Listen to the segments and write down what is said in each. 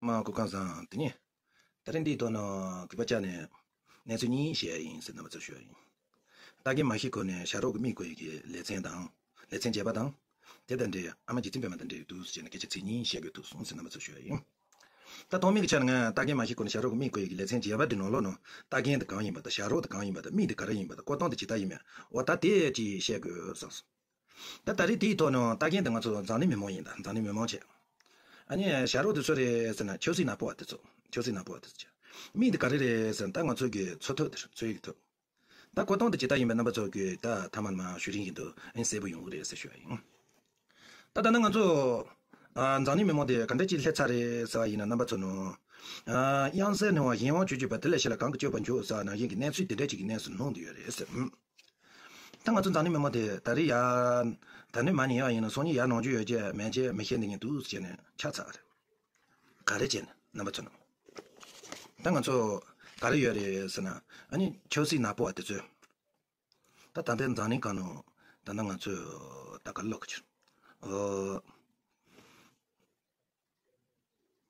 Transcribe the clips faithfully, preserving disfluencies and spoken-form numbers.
མ་སྐུ་ཁམས་བཟང་། དེ་ནས་ད་རིང་འདིའི་ཐོག་ནས་གུས་པ་བཅར་ནས་གནས་ཚུལ་གཉིས་བཤད་ཡ་ཡིན་ཟེར་རྣམ་པ་ཚོར་ཞུ་ཡ་ཡིན། ལྟ་མཁན་མ་ཤེས་གོང་ནས་ཞྭ་རོགས་ཀྱི་མིག་བསྐོར་ཡས་ཀྱི་ལེ་ཚན་དང་། ལེ་ཚན་བརྒྱད་པ་དང་། དེ་དང་འབྲེལ་ཨ་མ་རྗེ་བཙུན་པད་མ་དང་འབྲེལ་ཡོད་འདུག་ཟེར་ནས་སྐད་ཆ་ཚིག་གཉིས་བཤད་དགོས་འདུག་གསུངས་ཟེར་རྣམ་པ་ཚོར་ཞུ་ཡ་ཡིན། ད་དང་མིན་གྱི་ཆ་ནས་ང་ལྟ་མཁན་མ་ཤེས་གོང་ནས་ཞྭ་རོགས་ཀྱི་མིག་བསྐོར་ཡས་ཀྱི་ལེ་ཚན་བརྒྱད་པ་འདི་ནང་ལོགས་ནང་ལྟ་མཁན་དེ་གང་ཡིན་པ་དང་ཞྭ་རོགས་དེ་གང་ཡིན་པ་དང་མིག་དེ་ག་རེ་ཡིན་པ་དང་བསྐོར་སྟངས་དེ་ཇི་ལྟར་ཡིན་མིན་འོ་ད་དེ་ཅིག་བཤད་དགོས་བསམས་སོང་། ད་ད་རེས་དེའི་ཐོག་ནས་ལྟ་མཁན་དེ་ང་ཚོ་འཛམ་གླིང་མི་མང་ཡིན། ད་འཛམ་གླིང་མི་མང་བྱས། ཨ་ནི་ཞྭ་རོགས་དེ་སུ་རེད་ཟེར་ན་ཆབ་སྲིད་ནག་པོ་བ་དེ་ཚོ། ཆབ་སྲིད་ནག་པོ་བ་དེ་ཚོ་བྱས། མིག་དེ་ག་རེ་རེད་ཟེར་ན་ད་ང་ཚོ་གི་འཚོ་ཐབས་དེ་རེད། འཚོ་ཡི་གི་ཐབས། ད་བསྐོར་སྟངས་དེ་ཇི་ལྟར་ཡིན་པའི་རྣམ་པ་ཚོ་གི་ད་ཐ་མ་མ་ཞུ་རིན་གྱི་འདུག་ཨ་ནི་གསལ་པོ་ཡོང་གི་རེད་ཟེར་ཞུ་ཡ་ཡིན། ད་ད་ནི་ང་ཚོ་ཨ་འཛམ་གླིང་མི་མང་དེ་ག་འདྲ་ཅིག་སླེབས་ཚར་རེད་ཟེར་བ་ཡིན་ན་རྣམ་པ་ཚོ་ནང་ཨ་དབྱངས་གསལ་སྣང་བ་གཞན་དབང་སྤྱོད་བྱེད་པ་དེ་ལས་ཤེས་ལ་གང་གི་སྤྱོད་པ་འཇུག་ཟེར་བ་ནང་བཞིན་གྱི་གནས་ཚུལ་དེ་འདྲ་ཅིག་གི་གནས་སུ་ལྷུང་བསྡད་ཡོད་རེད་ཟེར། ཨུམ། ད་ང་ཚོ་འཛམ་གླིང་མི་མང་དེ་ད་རེས་ཡ། ད་ནི་མ་ཉེས་པ་ཡིན་ན་སང་ཉིན་ཡར་ནང་ཆོས་ཡོད་ཅེས་མེད་ཅེས་མི་ཤེས་འདི་ཉིད་འདུག་ཟེར་ནས་ཆགས་ཚར་རེད། ག་རེ་བྱས་ནས་རྣམ་པ་ཚོ་ནང་། ད་ང་ཚོ་ག་རེ་ཡོད་རེད་ཟེར་ན། ཨ་ནི་ཆབ་སྲིད་ནག་པོ་བ་དེ་ཚོས། ད་ད་ལྟའི་འཛམ་གླིང་སྒང་ནང་ད་ལྟ་ང་ཚོས་ད་ག་ལོག་གི་ཕྱིར། ཨོ།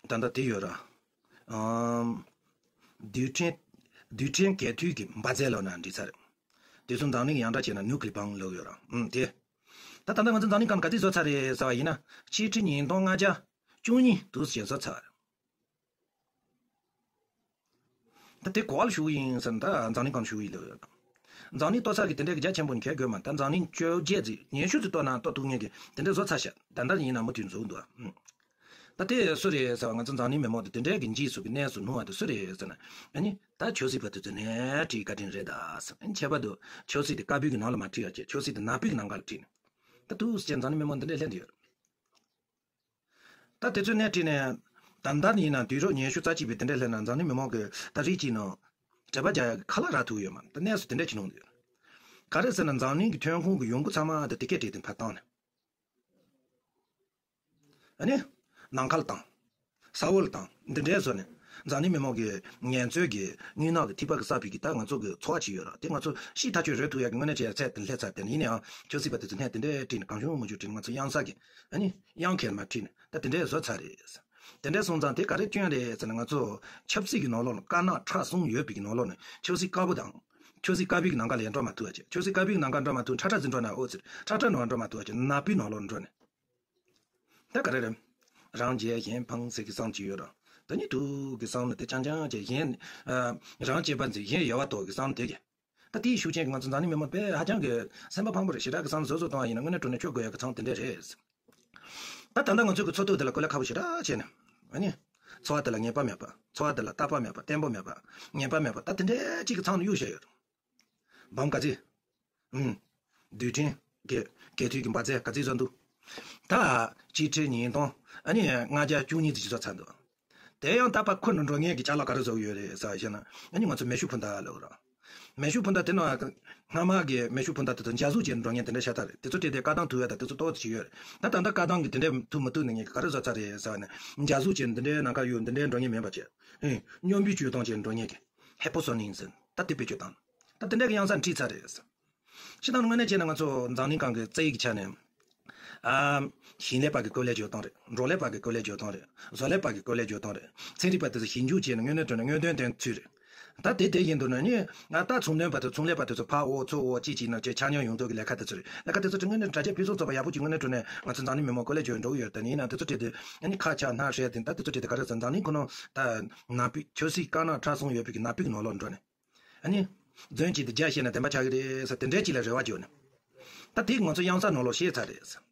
ད་ལྟ་དེ་ཡོད་ར། ཨམ། རྡུལ་ཕྲན། རྡུལ་ཕྲན་གས་མཐུད་ཀྱི་འབར་རྫས་ལབ་ན་འགྲིག་ཚར་རེད། དེ་ཚོ་འཛམ་གླིང་ཡང་དག་བྱས་ན་ནིའུ་ཀི་ལི་ཡ་བོམ་ལབ་ཡོད་ར། ཨུམ་དེ། ད་ད་ལྟ་ང་ཚོ་འཛམ་གླིང་སྒང་ག་ཚོད་བཟོས་ཚར་རེད་ཟེར་བ་ཡིན་ན། ཆིག་ཁྲི་ཉིས་སྟོང་ལྔ་བརྒྱ་བཅུ་གཉིས་འདུག་ཟེར་བཟོས་ཚར་རེད། ད་དེ་ག་པར་ཞུགས་ཡིན་ཟེར་ན་ད་འཛམ་གླིང་སྒང་ཞུགས་ཡིན་ལབ་ཡོད་ར། འཛམ་གླིང་གཏོར་ས་གི་དེ་འདྲའི་གི་རྒྱ་ཆེན་པོ་ནི་གལ་དགོས་མ། ད་འཛམ་གླིང་བཅོ་བརྒྱད་ཙམ་ཉི་ཤུ་ཙམ་གཏོར་ན་གཏོར་ཐུབ་མཁན་གི་དེ་འདྲ་བཟོས་ཚར་ཤག་ད་ལྟ་ཡིན་ན་མུ་མཐུད་འཛུགས་འདུག་ཨ། ད་དེ་སུ་རེད་ཟེར་བ་ང་ཚོ་འཛམ་གླིང་མི་མང་དེ་དེ་འདྲའི་གི་འཇིགས་སུ་གི་གནས་སུ་ལྷུང་བ་དེ་སུ་རེད་ཟེར་ན། ཨ་ནི་ད་ཆབ་སྲིད་པ་དེ་ཚོ་ནས་བྲིས་བཀའ་དྲིན་རེད་ད་ཟེར། ཨ་ནི་ཁྱད་པར་དུ་ཆབ་སྲིད་དེ་དཀར་པོའི་གི་ནང་ལ་མ་བྲིས་ཡ་བྱས། ཆབ་སྲིད་དེ་ནག་པོའི་གི་ནང་ཁ་ལ་བྲིས་ནས། ད་འདུག་སེ་བྱས་འཛམ་གླིང་མི་མང་འདི་འདྲས་སླེབས་འདི་ཡོད། ད་དེ་ཚོའི་སྣེ་ཁྲིད་ནས། ད་ལྟ་ནི་ཡིན་ན་དུས་རབས་ཉི་ཤུ་རྩ་གཅིག་པའི་དེ་འདྲས་སླེབས་ན་འཛམ་གླིང་མི་མང་གི་ད་རིགས་གཅིག་ནང་། འབྲེལ་བ་རྒྱག་ཡ་གི་ཁ་ལག་རག་ཐུབ་ཡོད་མ་རེད། ད་གནས་སུ་དེ་འདྲས་ཅིག་ལྷུང་འདུག་ག་རེ་ཟེར་ན་འཛམ་གླིང་གི་ཐོན་ཁུངས་ཀྱི་ཡོང་སྒོ་ཚང་མ་དེ་དེ་སྐད་བྲིས་ཏེ་ཕར་བཏང་ནས། ཨ་ནི། ནམ་མཁའ་ལ་བཏང་། ས་འོག་ལ་བཏང་། འདི་འདྲས་བཟོས་ནས། འཛམ་གླིང་མི་མང་གི་ངལ་རྩོལ་གྱི་དངུལ་ནག་གི་ཐིགས་པ་གིས་བསགས་པའི་གི་ད་ང་ཚོ་གི་འཚོ་བ་ཅིག་ཡོད་ར། དེ་ང་ཚོ་ཤི་ཐག་ཆོད་རོལ་ཐུབ་ཡ་གི་དངོས་གནས་བྱས་ཚད་དེ་སླེབས་ཚར། དེ་ནས་ཡིན་ནའང་ཆབ་སྲིད་པ་དེ་ཚོ་སྣེ་དེ་འདྲས་ཁྲིད་ནས་གང་བྱུང་མང་བྱུང་ཁྲིད་ནས་ང་ཚོ་གཡང་ས་གི། ཨ་ནི་གཡང་ཁེལ་མ་ཁྲིད་ནས་ད་དེ་འདྲས་བཟོས་ཚར་རེད། དེ་འདྲས་སོང་ཙང་དེ་ག་རེ་སྐྱོན་རེད་ཟེར་ན། ང་ཚོ་ཆབ་སྲིད་ཀྱི་ནང་ལོགས་ལ་དཀར་ནག་ཁྲ་གསུམ་ཡོད་པའི་གི་ནང་ལོགས་ནས་ཆབ་སྲིད་དཀར་པོ་དང་། ཆབ་སྲིད་དཀར་པོའི་གི་ནང་ཁ་ལ་ཡང་འགྲོ་མ་ཐུབ་པ་བྱས། ཆབ་སྲིད་དཀར་པོའི་གི་ནང་ཁ་འགྲོ་མ་ཐུབ། ཁྲ་ཁྲ་ཟིན་འགྲོ་ན་ཨོ་ཟེར། ཁྲ་ཁྲ་ནང་འགྲོ་མ་ཐུབ་པ་བྱས། ནག་པོའི་ནང་ལོགས་ལ་འགྲོ་ནས། ད་ག་རེ་རེད། རང་རྒྱལ་གཞན་ཕམ་ཟེར་གི་བསམ་གྱི་ཡོད་ར། ད་ནི་དུག་གི་བསམ་ན་དེ་རྐྱང་རྐྱང་བྱས། གཞན། ཨ། རང་གཅེས་པར་འཛིན། གཞན་ཡལ་བར་དོར་གི་བསམ་དེ་གི། ད་དེའི་ཤུགས་རྐྱེན་གྱིས་ང་ཚོ་འཛམ་གླིང་མི་མང་དཔེ་ཧ་ཅང་གི་སེམས་པ་ཕངས་པོ་རེད། ཞེ་དྲག་གི་བསམ་བཟོ་བཟོ་གཏོང་བ་ཡིན་ན་དངོས་གནས་དྲང་གནས་སྐྱོ་དགོས་ཡག་གི་མཚམས་དེ་འདྲས་རེད། ད་ད་ལྟ་ང་ཚོ་གི་འཚོ་ཐབས་དེ་ལ་གོ་ལ་ཁག་པོ་ཞེ་དྲག་བྱས་ནས། ཨ་ནི། འཚོ་བ་དེ་ལ་ངེས་པ་མེད་པ། འཚོ་བ་དེ་ལ་རྟག་པ་མེད་པ། བརྟན་པོ་མེད་པ། ངེས་པ་མེད་པ། ད་དེ་འདྲས་ཅིག་གི་མཚམས་ལ་གཡུགས་བཞག་ཡོད། བོམ་ག་ཚོད། ཨུམ། རྡུལ་ཕྲན་གྱི་གས་མཐུད་ཀྱི་འབར་རྫས་ག་ཚོད་བཟོས་འདུག་ད་གཅིག་ཁྲི་ཉིས་སྟོང་ཨ་ནི་ལྔ་བརྒྱ་བཅུ་གཉིས་ཙམ་ཞིག་བཟོས་ཚར་འདུག་དེ་ཡང་ད་ཕར་ཁུར་ནས་འགྲོ་མཁན་གྱི་ཅ་ལག་ག་རེ་བཟོ་གི་ཡོད་རེད་ཟེར་བ་ཞིག་ན། ཨ་ནི་ང་ཚོ་མེ་ཤུགས་འཕུར་མདའ་ལབ་ར། མེ་ཤུགས་འཕུར་མདའ་དེ་ནང་སྔ་མ་གི་མེ་ཤུགས་འཕུར་མདའ་དེ་ཚོ་འཇའ་ཟུག་ཅན་འགྲོ་མཁན་དེ་འདྲ་ཤ་སྟག་རེད། དེ་ཚོ་སྤྲད་དེ་བཀག་སྡོམ་ཐུབ་ཡ་དང་དེ་ཚོ་ཏོག་ཙམ་ཡོད་རེད། ད་ད་ལྟ་བཀག་སྡོམ་གྱི་དེ་འདྲ་ཐུབ་མི་ཐུབ་ནི་ངས་ག་རེ་བཟོས་ཚར་རེད་ཟེར་བ་ན། འཇའ་ཟུག་ཅན་འདི་འདྲའི་ནང་ཁ་ཡོད། འདི་འདྲའི་འགྲོ་མཁན་མིན་པ་བྱས། ཨེ། སྙོམས་པའི་སྤྱོད་སྟངས་ཅན་འགྲོ་མཁན་གྱི་ཧེ་པོ་སོ་ནིང་ཟེར། ད་དེ་བེད་སྤྱོད་བཏང་། ད་དེ་འདྲ་གི་གཡང་ས་ཁྲིད་ཚར་རེད། སྤྱིར་བཏང་དངོས་གནས་བྱས་ན་ང་ཚོ་འཛམ་གླིང་སྒང་གི་རྩ་ཡི་གི་ཆ་ནས། ཨ། ཞིང་ལས་པ་གི་བཀོད་ལས་སྤྱོད་སྟངས་རེད། འབྲོག་ལས་པ་གི་བཀོད་ལས་སྤྱོད་སྟངས་རེད། བཟོ་ལས་པ་གི་བཀོད་ལས་སྤྱོད་སྟངས་རེད། ཚན་རིག་པ་དེ་ཚོ་ཞིབ་འཇུག་བྱས་ནས་དངོས་གནས་དྲང་གནས་དངོས་དོན་དོན་ཚུལ་རེད། ད་དེ་དེ་ཡིན་འདུག་ན་ནི་ང་ད་ཚོང་དོན་པ་དང་ཚོང་ལས་པ་དེ་ཚོ་ཕར་འོག་ཚུར་འོག་གཅིག་གཅིག་ནང་བཅས་ཆ་སྙོམས་ཡོང་ཐབས་ཀྱི་ལས་ཀ་དེ་ཚོ་རེད། ལས་ཀ་དེ་ཚོ་དེ་དངོས་གནས་དྲ་རྒྱ་ཕུན་སུམ་ཚོགས་པ་ཡག་པོ་ཅིག་དངོས་གནས་དྲང་གནས་ང་ཚོ་འཛམ་གླིང་མི་མང་བཀོད་ལས་སྤྱོད་འགྲོ་གི་ཡོད་རེད། ད་ནི་ཡིན་ན་དེ་ཚོ་བྲིས་ཏེ་ཨ་ནི་ཁ་ཆག་སྣ་ཧྲལ་དེ། ད་དེ་ཚོ་བྲིས་ཏེ་ག་རེ་ཟེར། འཛམ་གླིང་ཁོ་ན་ད་ནག་པོའི་ཆབ་སྲིད་དཀར་ནག་ཁྲ་གསུམ་ཡོད་པའི་གི་ནག་པོའི་གི་ནང་ལོགས་འགྲོ་ནས། ཨ་ནི། རྫུན་གཅིག་དེ་རྒྱ་བཤད་ན་བདེན་པ་ཆགས་ཀྱི་རེད་ཟེར་དེ་འདྲའི་ཅིག་ལ་རེ་བ་བཅོལ་ནས། ད་དེ་ང་ཚོ་གཡང་ས་ནང་ལོགས་ཤེས་ཚར་རེད་ཟེར།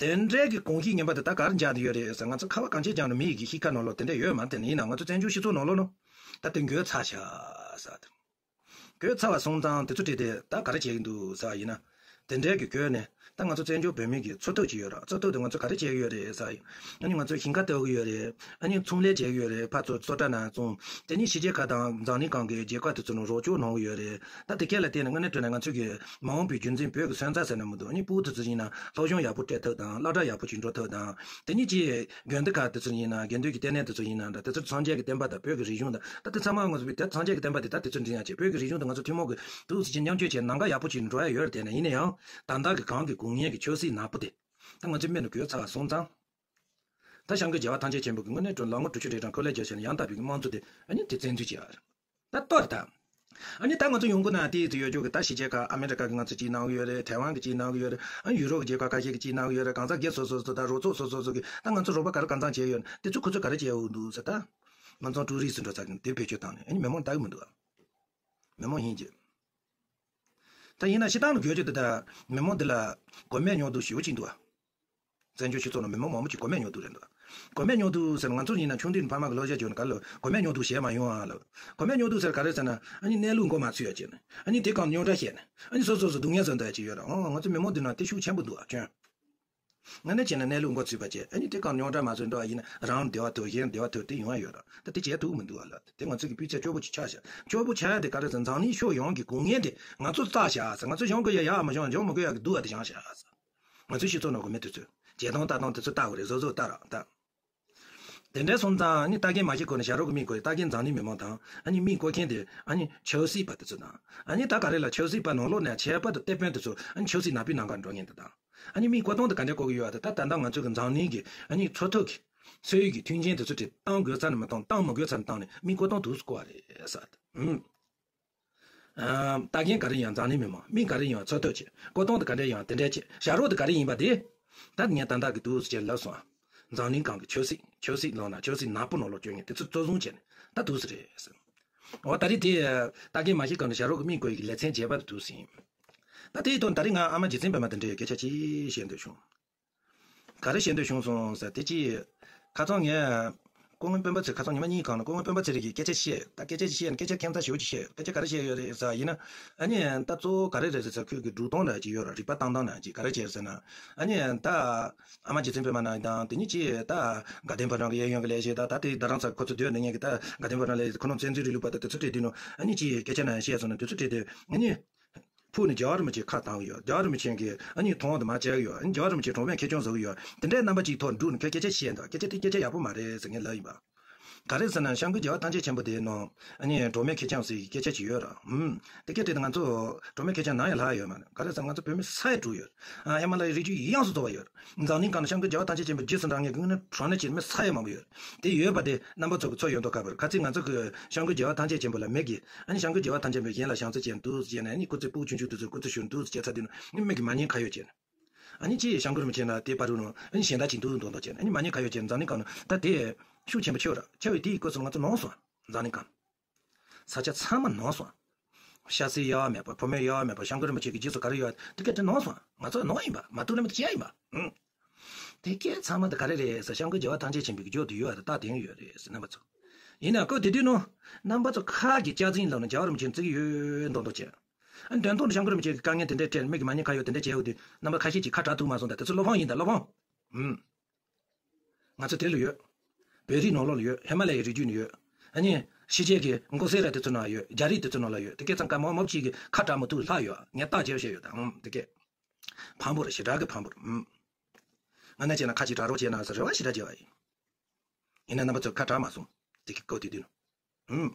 དེ་འདྲའི་གི་གོམས་གཤིས་ངན་པ་དེ་ད་ག་རེ་འཇགས་བསྡད་ཡོད་རེད་ཟེར། ང་ཚོ་ཁ་བ་གངས་ཅན་ལྗོངས་ནས་མི་ཡི་གི་གཤིས་ཀ་ནང་ལོགས་དེ་འདྲ་ཡོད་མ་རེད། དེ་ནི་ཡིན་ན་ང་ཚོ་བཙན་བྱོལ་སྤྱི་ཚོགས་ནང་ལོགས་ནང་ད་དེ་འགོས་ཚར་ཤག་ཟེར་དེ། འགོས་ཚར་བ་སོང་ཙང་དེ་ཚོ་བྲིས་ཏེ་ད་ག་རེ་བྱེད་ཀྱི་འདུག་ཟེར་བ་ཡིན་ན། དེ་འདྲའི་གི་འགོས་ནས་ད་ང་ཚོ་བཙན་བྱོལ་བོད་མི་གི་འཚོ་ཐབས་ཅིག་ཡོད་ར། འཚོ་ཐབས་དེ་ང་ཚོ་ག་རེ་བྱེད་ཀྱི་ཡོད་རེད་ཟེར་བ་ཡིན། ཨ་ནི་ང་ཚོ་ཞིང་ཁ་བཏབ་ཀྱི་ཡོད་རེད། ཨ་ནི་ཚོང་ལས་བྱེད་ཀྱི་ཡོད་རེད། ཕར་ཚུར་བཙོ་གྲྭ་ནང་བཙོང་། དེ་ནི་ཕྱི་རྒྱལ་ཁག་དང་འཛམ་གླིང་སྒང་གི་རྒྱལ་ཁབ་དེ་ཚོ་ནང་རོགས་སྐྱོར་གནང་གི་ཡོད་རེད། ད་དེ་གས་ལ་བརྟེན་ནས་དངོས་གནས་དྲང་གནས་ང་ཚོ་གི་མ་འོངས་པའི་རྒྱུན་འཛིན་བོད་ཀྱི་སོན་རྩ་ཟེར་ན་མི་འདུག་ཨ་ནི་སྤུ་གུ་དེ་ཚོ་ཡིན་ན་སློབ་སྦྱོང་ཡག་པོ་སྤྲད་ཐབས་དང་སློབ་གྲྭ་ཡག་པོ་ཅིག་འགྲོ་ཐབས་དང་། དེ་ནི་ཅིག་དགོན་སྡེ་ཁག་དེ་ཚོ་ཡིན་ན་དགེ་འདུན་གྱི་ལྟེ་གནས་དེ་ཚོ་ཡིན་ན་འདྲ། དེ་ཚོར་སངས་རྒྱས་ཀྱི་བསྟན་པ་དང་བོད་ཀྱི་རིག་གཞུང་དང་ད་དེ་ཚང་མ་ང་ཚོ་བོད་དེ་སངས་རྒྱས་ཀྱི་བསྟན་པ་དེ་ད་དེ་ཚོ་འཛིན་ཡག་ཅིག་བོད་ཀྱི་རིག་གཞུང་དེ་ང་ཚོ་ཐུན་མོང་གི་ཐུགས་སུ་ཅིག་མཉམ་སྤྱོད་བྱས་ནམ་མཁའ་ཡག་པོ་ཅིག་འགྲོ་ཡ་ཡོད་རེད། དེ་ན་ཡིན་ན་ཡང་ད་ལྟ་གི་གང་གི་དགོས་ངེས་ཀྱི་ཆབ་སྲིད་ནག་པོ་དེ་ད་ང་ཚོའི་མིག་ནང་འགོས་ཚར་བ་སོང་ཙང་། ད་སྐྱབས་མགོན་རྒྱལ་བ་ཐམས་ཅད་མཁྱེན་པ་གི་དངོས་གནས་དྲང་ལམ་ངོ་དྲུག་ཅུ་རེ་གྲངས་ཁོ་ལས་རྒྱལ་ཞེས་ནས་ཡང་དག་པའི་དམངས་གཙོ་དེ་ཨ་ནི་དེ་བཙན་འཛུལ་བྱས་ཡོད་རེད། ད་ལྟོས་དང་། ཨ་ནི་ད་ང་ཚོ་ཡོང་གི་ན་དེའི་དུ་ཡོད་རྒྱུ་གི་ད་ཕྱི་རྒྱལ་ཁག་ཨ་མེ་རི་ཀ་གི་ང་ཚོ་ཅིག་གནང་གི་ཡོད་རེད། ཐའེ་ཝན་གི་ཅིག་གནང་གི་ཡོད་རེད། ཨ་ནི་ཡུ་རོབ་གི་རྒྱལ་ཁག་ཁ་ཤས་གི་ཅིག་གནང་གི་ཡོད་རེད། གང་ཟག་སྒེར་སོ་སོ་སོ་དང་རོགས་ཚོགས་སོ་སོ་སོ་གི་ད་ང་ཚོ་རོགས་པ་ག་རེ་གང་ཚང་བྱས་ཡོད་ན་དེ་ཚོ་ཁོ་ཚོ་ག་རེ་བྱས་ཡོད་འདུག་ཟེར། ད་དམངས་གཙོ་ཀྲུའུ་རི་སི་འགྲོ་ས་གི་དེར་བེད་སྤྱོད་བཏང་ནས་ཨ་ནི་མི་མང་ལྟ་གི་མི་འདུག་ཨ། མི་མང་ཡིན་གྱི། ད་ཡིན་ན་སྤྱིར་བཏང་ལ་གོ་རྒྱུ་དེ་ད་མི་མང་འདི་ལ་གོ་མེད་ཉོག་འདུག་ཞེ་པོ་ཅིག་འདུག་ཨ། བཙན་བྱོལ་སྤྱི་ཚོགས་ནང་མི་མང་མང་པོ་ཅིག་གོ་མེད་ཉོག་འདུག་རེད་འདུག་གོ་མེད་ཉོག་འདུག་ཟེར་ང་ཚོ་ཡིན་ན་ཆུང་དུས་ནས་ཕ་མ་གི་བློ་བཤད་བྱོས་ན་ག་ལ་གོ་མེད་ཉོག་འདུག་བྱས་མ་ཡོང་ཨ་ལ། གོ་མེད་ཉོག་འདུག་ཟེར་ག་རེ་ཟེར་ན་ཨ་ནི་གནས་ལུགས་མགོ་མ་ཚོས་ཡ་བྱས་ནས་ཨ་ནི་དེ་གང་རྙོག་དྲ་བཤད་ནས་ཨ་ནི་སོ་སོ་སོ་སྡུག་བསྔལ་བཟོ་འདོད་ཅིག་ཡོད་ར། ཨོ་ང་ཚོ་མི་མང་འདི་ན་དེ་ཤུགས་ཆེན་པོ་འདུག་ཨ་སྐྱོན། ང་ནས་བྱས་ན་གནས་ལུགས་མགོ་ཚོས་པ་བྱས་ཨ་ནི་དེ་གང་རྙོག་དྲ་མ་བཟོས་འགྲོ་བ་ཡིན་ན་རང་བདེ་བ་ཐོབ་གཞན་བདེ་བ་ཐོབ་དེ་ཡོང་ཡ་ཡོད་ར། ད་དེ་བྱས་ཐུབ་མི་འདུག་ཨ་ལ། དེ་ང་ཚོ་གི་སྤུས་ཚད་སྐྱོ་པོ་ཅིག་ཆགས་ཤག་སྐྱོ་པོ་ཆགས་ཡ་དེ་ག་རེ་ཟེར་འཛམ་གླིང་ཕྱོགས་ཡོངས་ཀྱི་གོ་ངན་དེ་ང་ཚོ་བཙལ་བཞག་ཟེར། ང་ཚོ་སྦྱང་དགོས་ཡ་ཡག་མ་སྦྱང་སྦྱང་མི་དགོས་ཡ་གི་སྡུག་བ་དེ་སྦྱང་བཞག་ཟེར། ང་ཚོའི་སྤྱི་ཚོགས་ནང་གོ་མེད་དུས་ཚོད་བྱེད་སྟངས་ལྟ་སྟངས་དེ་ཚོ་ལྟ་དགོས་རེད། བཟོ་བཟོ་ལྟ་རོགས་ལྟ། དེ་འདྲའི་སོང་ཙང་ཨ་ནི་ལྟ་མཁན་མ་ཤེས་གོ་ནས་ཞྭ་རོགས་ཀྱི་མིག་གོ་ཡི་ལྟ་མཁན་འཛམ་གླིང་མི་མང་དང་ཨ་ནི་མིག་གོ་མཁན་དེ་ཨ་ནི་ཆབ་སྲིད་པ་དེ་ཚོ་དང་ཨ་ནི་ད་ག་རེ་ལ་ཆབ་སྲིད་པ་ནང་ལོགས་ནས་ཁྱད་པར་དུ་ལྟེ་དཔོན་དེ་ཚོ་ཨ་ནི་ཆབ་སྲིད་ནག་པོའི་ནང་ག་འགྲོ་མཁན་དེ་དང་ཨ་ནི་མིག་གོ་སྟངས་དེ་ག་འདྲ་གོ་གི་ཡོད་ཨ། ད་ད་ལྟ་ང་ཚོ་གི་འཛམ་གླིང་གི་ཨ་ནི་འཚོ་ཐབས་ཀྱི་སྲོལ་ཡིག་གི་མཐུན་རྐྱེན་དེ་ཚོ་དེ་བཏང་དགོས་ས་ནས་མི་བཏང་བཏང་མི་དགོས་ས་ནས་བཏང་ནས་མིག་གོ་སྟངས་དུས་སུ་གོ་བ་རེད་ས། ཨུམ། ལྟ་མཁན་ག་རེ་ཡང་འཛམ་གླིང་མི་མང་མི་ག་རེ་ཡང་འཚོ་ཐབས་བྱེད་གོ་སྟངས་དེ་ག་འདྲ་ཡང་དེ་འདྲ་བྱེད་ཞྭ་རོགས་དེ་ག་རེ་ཡིན་པ་དེ། ད་ངས་ད་ལྟ་གི་དུས་སུ་བྱས་ལབ་སོང་། འཛམ་གླིང་གང་གི་ཆབ་སྲིད་ཆབ་སྲིད་ལངས་ན་ཆབ་སྲིད་ནག་པོ་ནང་ལོགས་བསྐྱོད་མཁན་དེ་ཚོ་གཙོ་བཟུང་བྱས་ནས་ད་དུས་སུ་རེད་ཟེར། འོ་ད་རེས་དེ་ལྟ་མཁན་མ་ཤེས་གང་ནས་ཞྭ་རོགས་ཀྱི་མིག་གོ་ཡི་གི་ལེ་ཚན་བྱས་པ་དེ་དུས་སུ་ཡིན། ད་དེའི་དོན་ད་རེས་ང་ཨ་མ་རྗེ་བཙུན་པད་མ་དེ་འདྲའི་སྐད་ཆ་ཅིག་བཤད་འདོད་བྱུང་། ག་རེ་བཤད་འདོད་བྱུང་སོང་ཟེར་དེ་ཅི། ཁ་སང་ངས། སྐུ་ངོ་སྤེན་པ་ཚེ་ཁ་སང་ཉི་མ་གཉིས་གང་ལ་སྐུ་ངོ་སྤེན་པ་ཚེ་རིང་གིས་སྐད་ཆ་བཤད་ད་སྐད་ཆ་ཅིག་བཤད་ན་སྐད་ཆ་ཁྱད་མཚར་ཞེ་པོ་ཅིག་བཤད་སྐད་ཆ་ག་རེ་བཤད་ཡོད་རེད་ཟེར་ཡིན་ན། ཨ་ནི་ད་གཙོ་བོ་ག་རེ་རེད་ཟེར་ཟེར་ཁོས་གི་སྒྲུག་སྟངས་ལ་ཅིག་ཡོད་ར་རིག་པ་བཏང་སྟངས་ལ་ཅིག་ག་རེ་བྱས་ཟེར་ན། ཨ་ནི་ད། ཨ་མ་རྗེ་བཙུན་པད་མ་ན་དང་དེ་ཉིད་ཅིག་ད། དགའ་ལྡན་ཕོ་བྲང་གི་གཡས་གཡོན་གི་ལས་བྱེད་ད་ད་དེ་ད་རང་ཚ་ཁོ་ཚོ་སྡོད་ནས་ངས་གི་ད་དགའ་ལྡན་ཕོ་བྲང་ལས་ཁོ་རང་བཙན་འཛུལ་རིང་ལུགས་པ་ད་དེ་ཚོ་བྲིས་དུས་ནོ་ཨ་ནི་ཅིག་སྐད་ཆ་ན་བཤད་སོང་ན་དེ་ཚོ་བྲིས་དུས་ཨ་ནི། ཕུགས་ནས་རྒྱལ་བ་རིན་པོ་ཆེ་ཁ་བཏང་གི་ཡོད། རྒྱལ་བ་རིན་པོ་ཆེ་གིས་ཨ་ནི་མཐོང་བ་དུ་མ་བྱས་ཡོད། ཨ་ནི་རྒྱལ་བ་རིན་པོ་ཆེ་གྲོགས་མེད་ཁེར་རྐྱང་བཟོ་གི་ཡོད། དེ་འདྲའི་རྣམ་པ་ཅིག་ཐོག་འགྲུག་ནས་ཁོས་སྐད་ཆ་བཤད་འདུག་སྐད་ཆ་དེ་སྐད་ཆ་ཡག་པོ་མ་རེད་ཟེར་ངས་ལབ་ཡིན་པ། ག་རེ་ཟེར་ན་སྐྱབས་མགོན་རྒྱལ་བ་ཐམས་ཅད་མཁྱེན་པ་དེ་ནང་ཨ་ནི་གྲོགས་མེད་ཁེར་རྐྱང་ཟེར་གི་སྐད་ཆ་ཅིག་ཡོད་ར། ཨུམ། དེ་སྐད་དེ་ང་ཚོ་གྲོགས་མེད་ཁེར་རྐྱང་ནམ་ཡང་ལྷག་ཡོད་མ་རེད། ག་རེ་ཟེར་ང་ཚོ་བོད་མི་ས་ཡ་དྲུག་ཡོད། ཨ་ཧི་མ་ལ་ཡའི་རི་རྒྱུད་ཡོངས་སུ་རྫོགས་པ་ཡོད། འཛམ་གླིང་སྒང་ལ་སྐྱབས་མགོན་རྒྱལ་བ་ཐམས་ཅད་མཁྱེན་པ་རྗེས་སུ་འབྲང་མཁན་དངོས་གནས་དྲང་གནས་ཀྱི་མི་ས་ཡ་མང་པོ་ཡོད། དེ་ཡོད་པ་དེ་རྣམ་པ་ཚོ་གི་ཚོ་ཡོད་མདོག་ཁ་པར་ཁ་ཚིག་ང་ཚོ་གི་སྐྱབས་མགོན་རྒྱལ་བ་ཐམས་ཅད་མཁྱེན་པ་ལ་མི་གིས་ཨ་ནི་སྐྱབས་མགོན་རྒྱལ་བ་ཐམས་ཅད་མཁྱེན་པ་གཞན་ལ་བྱམས་བརྩེ་ཅན་འདུག་ཟེར་ནས་ཨ་ནི་སྐུ་ཚེ་སྤུ་གུ་ཆུང་ཆུང་དེ་ཚོ་སྐུ་ཚེ་ཞུ་འདུག་ཟེར་ཚ་དེ་ནི་མི་མི་གི་མ་ཉེས་ཁ་ཡོད་ཅན། ཨ་ནི་ཅི་སྐྱབས་མགོན་རིན་པོ་ཆེ་ལ་དེ་བར་དུ་ནོ་ཨ་ནི་གཞན་དག་ཅིག་འདུག་མདོག་མདོག་ཅན་ཨ་ནི་མ་ཉེས་ཁ་ཡོད་ཅན་འཛམ་གླིང་སྒང་ནས་ད་དེ་ཤུགས་ཆེན་པོ་ཆེ་བ་ར་ཆེ་བའི་དེའི་སྐབས་སུ་ང་ཚོ་ནོངས་སོང་འཛམ་གླིང་སྒང་། ས་ཆ་ཚང་མ་ནོངས་སོང་། ཤ་ཚའི་གཡའ་བ་མེད་པ་ཕོ་མོའི་གཡའ་བ་མེད་པ་སྐྱབས་མགོན་རིན་པོ་ཆེ་གི་རྗེས་སུ་ག་རེ་ཡོད་དེ་སྐད་དེ་ནོངས་སོང་། ང་ཚོ་ནོངས་ཡིན་པ་མ་ཐུག་ན་མི་ཐུག་ཡིན་པ། ཨང་། དེ་སྐད་ཚང་མ་དེ་ག་རེ་རེད་ཟེར་སྐྱབས་མགོན་རྒྱལ་བ་ཐམས་ཅད་མཁྱེན་པའི་རྒྱུད་དུ་ཡོད་རེད་ད་དེང་ཡོད་རེད་ཟེར་རྣམ་པ་ཚོ། ཡིན་ན་ཁོ་དེ་དུས་ནོ། རྣམ་པ་ཚོ་ཁ་གི་སྐྱག་རྫུན་ལབ་ན་རྒྱལ་བ་རིན་པོ་ཆེ་བརྩི་གི་ཡོད་མདོག་མདོག་བྱས། ཨ་ནི་དོན་ཐོག་ཏུ་སྐྱབས་མགོན་རིན་པོ་ཆེ་གི་དཀའ་ངལ་དེ་འདྲ་འཕྲད་མི་གི་མ་ཉེས་ཁ་ཡོད་དེ་འདྲ་བྱས་ཡོད་དུས་རྣམ་པ་ཁ་ཤས་ཀྱིས་ཁ་གྲག་ཐུབ་མ་སོང་ད་དེ་ཚོ་བློ་ཕམ་ཡིན་ད་བློ་ཕམ། ཨུམ། ང་ཚོ་དེ་ལ་ཡོད། བོད་རིགས་ནང་ལོགས་ལ་ཡོད་ཧི་མ་ལ་ཡའི་རི་རྒྱུད་ནས་ཡོད། ཨ་ནི། ཕྱི་རྒྱལ་གྱི་མགོ་སེར་ར་དེ་ཚོ་ནང་ལ་ཡོད་རྒྱ་རིགས་དེ་ཚོ་ནང་ལ་ཡོད་དེ་སྐད་ཚང་ཀ་མོ་མོ་གཅིག་གིས་ཁ་གྲག་མ་ཐུབ་ལྷག་ཡོད་ངས་རྟགས་བྱས་བཤད་ཡོད་ད་ཨུམ་དེ་སྐད། ཕམ་པོ་རེད་ཞེ་དྲག་གི་ཕམ་པོ་རེད་ཨུམ། ང་ནས་བྱས་ན་ཁ་ཅིག་གྲག་རོགས་བྱས་ན་ཟེར་རེ་བ་ཞེ་དྲག་བྱས་པ་ཡིན། ཡིན་ན་རྣམ་པ་ཚོ་ཁ་གྲག་མ་སོང་། དེ་གི་སྐབས་དེ་དུས་ནོ། ཧུམ།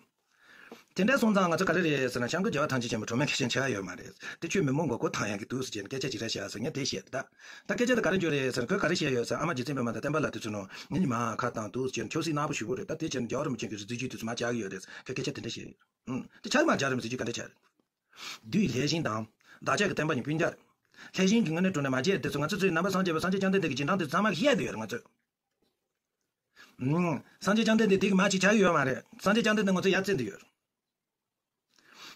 དེ་འདྲ་སོང་ཙང་ང་ཚོ་ག་རེ་རེད་ཟེར་ན་སྐྱབས་མགོན་རྒྱལ་བ་ཐམས་ཅད་མཁྱེན་པ་གྲོགས་མེད་ཁེར་རྐྱང་ཆགས་ཡོད་མ་རེད། དེ་ཁྱོད་མི་མང་མགོ་སྐོར་ཐང་ཡག་གི་འདུག་ཟེར་གྱིན་སྐད་ཆ་ཇི་འདྲ་བཤད་ཟེར་ངས་དེ་བཤད་ད། ད་སྐད་ཆ་དེ་ག་རེ་འཇོག་རེད་ཟེར་ན་ཁོས་ག་རེ་བཤད་ཡོད་ཟེར་ཨ་མ་རྗེ་བཙུན་པད་མ་དང་བསྟན་པ་ལགས་དེ་ཚོ་ནང་ངེད་གཉིས་མ་ཁ་བཏང་འདུག་ཟེར་གྱིན་ཆབ་སྲིད་ནག་པོ་ཞེ་པོ་རེད་ད་དེ་བྱས་ན་རྒྱལ་བ་རིན་པོ་ཆེ་གི་རིག་འཛིན་རྒྱུད་དེ་ཚོ་མ་བཅག་གི་ཡོད་རེད་ཁོས་སྐད་ཆ་དེ་འདྲ་བཤད་ཡོད། ཧུམ། དེ་ཆགས་མ་རྒྱལ་རིན་པོ་ཆེ་རྒྱུད་ག་འདྲ་ཆགས་རེད། བདུད་ལྷས་བྱིན་དང་། བདག་ཅག་གི་བསྟན་པ་གཉིས་སྤུན་ཀྱག་རེད། ལྷས་བྱིན་གྱི་དངོས་གནས་དྲང་གནས་མ་བྱས་དེ་ཚོ་ང་ཚོ་ཚོའི་ནང་པ་སངས་རྒྱས་པ་སངས་རྒྱས་བཅོམ་ལྡན་འདས་ཀྱི་རྗེས་འབྲང་དེ་ཚང་མ་བཤད་དེ་ཡོད་རེད་ང་ཚོས། ཨུམ། སངས་རྒྱས་བཅོམ་ལྡན་འདས་དེ་གི་མ་ཅིག་ཆགས་ཡོད་མ་རེད། སངས་རྒྱས་བཅོམ་ལྡན་འདས་ང་ཚོ་ཡ་བཙན་དུ་ཡོད།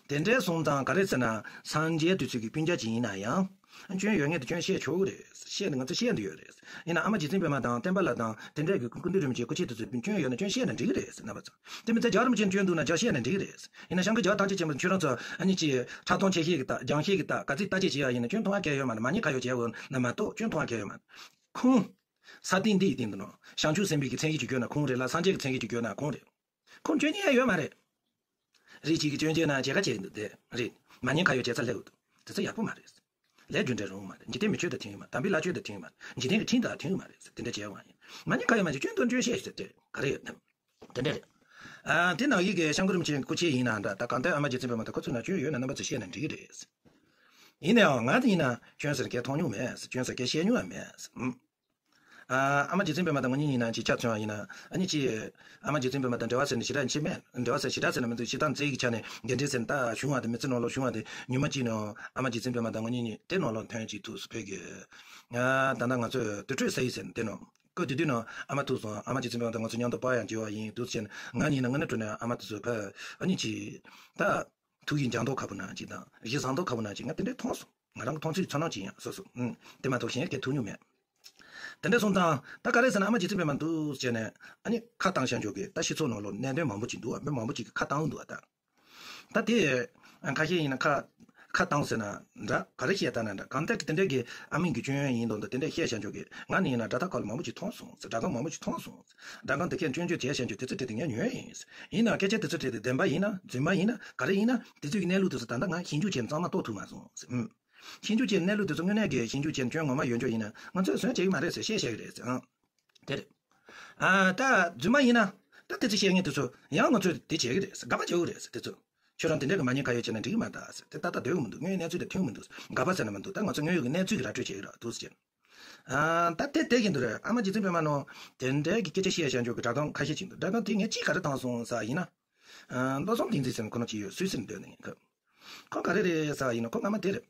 དེ་འདྲའི་སོང་ཙང་ག་རེ་ཟེར་ན། སངས་རྒྱས་དུས་ཚོད་ཀྱི་སྤུན་ཀྱག་ཅིག་ཡིན་ན་ཡང་། སྐྱོན་ཡོད་ངེས་དུ་སྐྱོན་བཤད་ཆོག་གི་རེད། བཤད་ནས་ང་ཚོ་བཤད་འདི་ཡོད་རེད། ཡིན་ན་ཨ་མ་རྗེ་བཙུན་པད་མ་དང་བསྟན་པ་ལགས་དང་དེ་འདྲའི་གི་སྐུ་མདུན་རིན་པོ་ཆེ་སྐུ་མཆེད་དུ་ཚོས་སྐྱོན་ཡོད་ན་སྐྱོན་བཤད་ན་འགྲིག་གི་རེད་ཟེར་རྣམ་པ་ཚོ། དེ་མི་ཚད་རྒྱལ་བ་རིན་པོ་ཆེ་སྐྱོན་འདུག་ན་རྒྱལ་བཤད་ན་འགྲིག་གི་རེད། ཡིན་ན་སྐྱབས་མགོན་རྒྱལ་བ་ཐམས་ཅད་མཁྱེན་པ་ཁྱོད་རང་ཚོ་ཨ་ནི་ཅི་ཁྲག་འཐུང་ཆེ་ཤེས་ཀྱི་ད་རྒྱང་ཤེས་ཀྱི་ད་ག་ཚིག་ལྟ་ཅེས་བྱེད་ཡ་ཡིན་ན་སྐྱོན་མཐོང་བ་གལ་ཡོད་མ་རེད། མ་ཉེས་ཁ་ཡོག་བྱས་ཡོད་ན་མ་གཏོགས་སྐྱོན་མཐོང་བ་གལ་ཡོད་མ་རེད། ཁོང་། ས་སྟེང་འདི་ཡི་སྟེང་དུ་ནོ། བྱང་ཆུབ་སེམས་དཔའི་གི་མཚན་གཞི་ཅིག་བརྗོད་ན་ཁོང་རེད་ལ་སངས་རྒྱས་ཀྱི་མཚན་གཞི་ཅིག་བརྗོད་ན་ཁོང་རེད། ཁོང་སྐྱོན་ཉེས་ཡ་ཡོད་མ་རེད། རིགས་གཅིག་གི་སྐྱོན་བརྗོད་ན་བྱེད་ཁ་བྱེད་འདུག་དེ་རེད། མ་ཉེས་ཁ་ཡོག་བྱེད་ས་སླེབས་འདུག་དེ་ཚོ་ཡག་པོ་མ་རེད། ལས་རྒྱུ་འབྲས་རུང་མ་རེད། འཇིག་རྟེན་མི་ཆོས་དང་མཐུན་ཡོད་མ་རེད། དམ་པའི་ལྷ་ཆོས་དང་མཐུན་ཡོད་མ་རེད། འཇིག་རྟེན་གྱི་ཁྲིམས་དང་མཐུན་ཡོད་མ་རེད། དེ་འདྲ་བྱས་ཡོང་བ་ཡིན། མ་ཉེས་ཁ་ཡོག་མ་བྱེད་སྐྱོན་དོན་སྐྱོན་བཤད་ཞུ་དེ་ག་རེ་ཡོད་དམ། དེ་འདྲ་རེད། ཨ་དེ་ནང་བཞིན་གྱི་སྐྱབས་མགོན་རིན་པོ་ཆེ་སྐུ་མཁྱེན་ཡིན་ན་འདྲ་ད་གང་ལྟར་ཨ་མ་རྗེ་བཙུན་པད་མ་དང་ཁོ་ཚོ་ན་སྐྱོན་ཡོད་ན་རྣམ་པ་ཚོས་བཤད་ན་འགྲིག་གི་རེད། ཡིན་ནའང་ང་དེ་ཡིན་ན་སྐྱོན་ཟེར་སྐད་མཐོང་མྱོང་མེད། སྐྱོན་ཟེར་སྐད་བཤད་མྱོང་ཡང་མེད། ཨུམ། ཨ་ཨ་མ་རྗེ་བཙུན་པད་མ་དང་ང་གཉིས་ཡིན་ན་ཅིག་ཆ་མཚོན་པ་ཡིན་ན། ཨ་ནི་ཅིག་ཨ་མ་རྗེ་བཙུན་པད་མ་དང་འབྲེལ་བ་ཟེར་ནས་ཞེ་དྲག་ཅིག་མེད། འབྲེལ་བ་ཟེར་ཞེ་དྲག་ཟེར་ན་མི་འདུག་སྤྱིར་བཏང་རྩེད་གཞི་ཆ་ནས་འགལ་འབྲེལ་ཟེར་ན་ད་བྱུང་བ་དེ་མི་ཚེ་ནང་ལོགས་བྱུང་བ་དེ་ཉི་མ་གཅིག་ནང་ཨ་མ་རྗེ་བཙུན་པད་མ་དང་ང་གཉིས་གཉིས་དེ་ནང་ལོགས་ཐོན་ཅིག་ཐུག་སུ་ཕེབས་གི། ང་ད་ལྟ་ང་ཚོས་དུར་ཁྲོད་ཟེར་ཡི་ཟེར་ནས་དེ་ནང་སྐབས་དེ་དུས་ནང་ཨ་མ་ཐུག་སོང་། ཨ་མ་རྗེ་བཙུན་པད་མ་དང་ང་ཚོ་མཉམ་དུ་པར་ཡང་བརྗེ་བ་ཡིན་འདུག་ཟེར་ནས། ང་ཡིན་ན་དངོས་གནས་དྲང་གནས་ཨ་མ་དེ་ཚོ་ཕ་ཨ་ནི་ཅིག་ད། ཐུགས་ཀྱི་འཇགས་མདོག་ཁ་པོ་ན་ཅིག་དང་གཞི་བཟང་མདོག་ཁ་པོ་ན་ཅིག་ང་དེ་འདྲའི་མཐོང་སོང་། ང་རང་གི་མཐོང་ཚུལ་ཚོར་སྣང་ཅིག་ཡིན་སོ་སོ། ཨུམ། དེ་མ་གཏོགས་གཞན་གྱིས་ཐུག་མྱོང་མེད། དེ་འདྲ་སོང་ཙང་ད་ག་རེ་ཟེར་ན་ཨ་མ་རྗེ་བཙུན་པད་མ་འདུག་ཟེར་ནས་ཨ་ནི་ཁ་བཏང་བཞག་འཇོག་གི། ད་སྤྱི་ཚོགས་ནང་ལོགས་གནད་དོན་མང་པོ་ཅིག་འདུག་བ། མི་མང་པོ་ཅིག་གིས་ཁ་བཏང་འདུག་བ། ད་ད་དེ་ཁ་ཤས་ཡིན་ན་ཁ་ཁ་བཏང་ཟེར་ན་འདྲ། ག་རེ་བཤད་ད་ན་འདྲ། གང་ལྟར་གྱི་དེ་འདྲ་གི་ཨ་མིན་གྱི་སྐྱོན་ཡོན་ཡིན་མདོག་འདྲ་དེ་འདྲ་བཤད་བཞག་འཇོག་གི། ང་ནི་ཡིན་ན་དྲ་ཐག་ཁ་ལ་མང་པོ་ཅིག་མཐོང་སོང་ཟེར། སྒྲ་སྒམ་མང་པོ་ཅིག་མཐོང་སོང་ཟེར། སྒྲ་སྒམ་དེ་གས་སྐྱོན་བརྗོད་བྱས་བཞག་འཇོག་དེ་ཚོ་དེ་དེ་ངས་ཉོས་ཡིན། ཡིན་ན་སྐད་ཆ་དེ་ཚོ་དྲིས་ཏེ་བདེན་པ་ཡིན་ན་རྫུན་མ་ཡིན་ན་ག་རེ་ཡིན་ན་དེ་ཚོའི་གནས་ལུགས་དེ་ཚོ་ད་ལྟ་ང་ཞིབ་འཇུག་བྱས་ནས་གཙང་མ་རྟོགས་ཐུབ་མ་སོང་ཟེར། ཨུམ། ཞིབ་འཇུག་བྱས་གནས་ལུགས་དེ་ཚོ་དངོས་གནས་ཀྱི་ཞིབ་འཇུག་བྱས་སྐྱོན་ངོ་མ་ཡོད་འཇོག་ཡིན་ན་ང་ཚོས་བཟོས་བྱེད་ཀྱི་མ་རེད་ཟེར་བཤད་བཤད་ཀྱི་རེད་ཟེར། ཨང་། དེ་རེད། ཨ་ད་རྫུན་མ་ཡིན་ན་ད་དེ་ཚོ་བཤད་མཁན་དེ་ཚོ་ཡང་ང་ཚོས་དེ་བྱེད་ཀྱི་རེད་ཟེར། དགག་པ་བྱེད་ཀྱི་རེད་ཟེར། དེ་ཚོ་ཁྱོད་རང་དེ་འདྲ་གི་མ་ཉེས་ཁ་གཡོགས་བྱས་ན་འགྲིག་གི་མ་རེད་ཟེར། དེ་ཏག་ཏག་འདོད་ཀྱི་མི་འདུག་དངོས་ཡོད་གནས་ཚུལ་དེ་མཐུན་གྱི་མི་འདུག་དགག་པ་ཟེར་ན་མི་འདུག་ད་ང་ཚོ་དངོས་ཡོད་ཀྱི་གནས་ཚུལ་གྱི་ར་སྤྲོད་བྱེད་ཀྱི་རེད་འདུག་ཟེར། ཨ་ད་དེ་དེ་བཞིན་དུ་རེད། ཨ་མ་རྗེ་བཙུན་པད་མ་ནོ་དེ་འདྲའི་གི་སྐད་ཆ་བཤད་བཞག་འཇོག་གི་སྒྲ་གདངས་ཁ་ཤས་ཅིག་འདུག་སྒྲ་གདངས་དེ་ངས་ཅིག་ག་རེ་བཏང་སོང་ཟེར་ཡིན་ན། ཨ་བློ་བཟང་བསྟན་འཛིན་ཟེར་ཁོ་ན་ཅིག་ཡོད་སུད་སི་ནས་སྡོད་ནས་ཡིན་ཁ། ཁོ་ག་རེ་རེད་ཟེར་ཡིན་ན་ཁོ་སྔ་མ་དེ་རེད།